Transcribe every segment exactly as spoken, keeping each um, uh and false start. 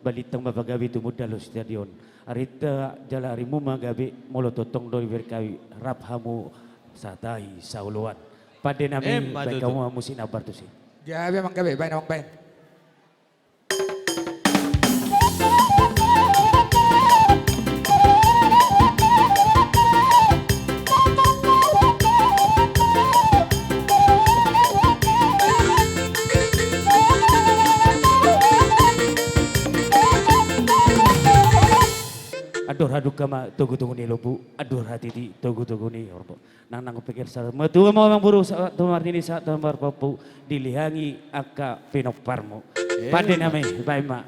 balintang ma pagabe tumundalhon stadion. Arinta jala arimu ma gabe, molo tongtong do diberkahi, rap hamu sahat tu saoloan. Pande nami. Emma tutu. Baen hamu ma musik na hombar tusi. Gabe amang, gabe, baen amang, baen. Andor hadungka ma togutogu ni lombu, andor hatiti togutogu ni horbo. Nang na hupikir sahat tu martua ma amangboru, sahat tu marnini, sahat tu marpampu, dilihangi angka pinomparmu. Eh. Pande nami, baen ma.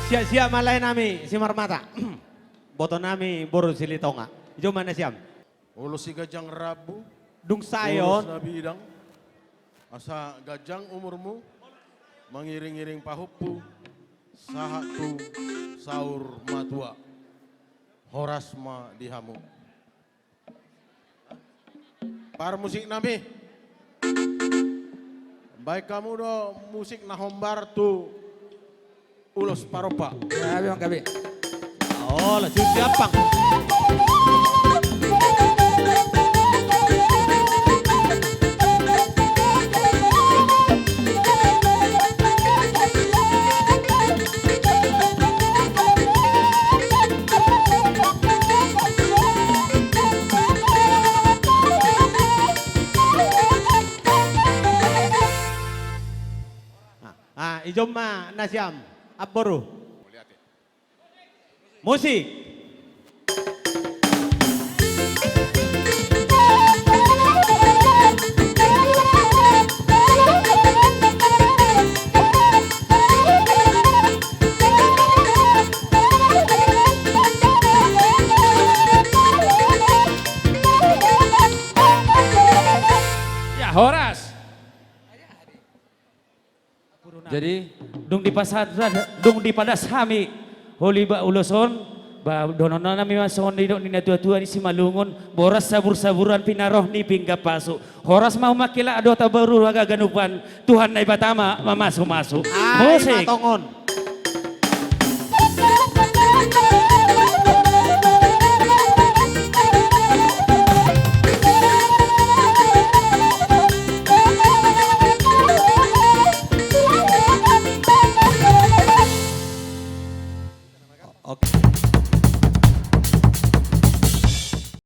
Siap-siap ma lae nami Simarmata. Boto nami boru Silitonga. Jomma nasiam. Ulos si ganjang rambu. Dung sae on. Ulos na bidang. Asa ganjang umurmu, mangiring-iring pahompu, sahat tu saur matua. Horas ma di hamu. Parmusik nami. Baen hamu do musik na hombar tu ulos parompa. Gabe amang, gabe. Olo, susi ampang. Ah, i jomma nasiam, amangboru. Musik. Ya, horas. Jadi, dung dipasahat, dung dipadas hami holi ba ulos on, ba dohonon nami ma songon nidok ni natua-tua di Simalungun, boras sabur-saburan pinaroh ni pinggan pasu. Horas ma humangkilap dohot amangboru haganupan, Tuhan Naibata ma mamasu-masu. Ai. Musik. Ma tongon. Oke.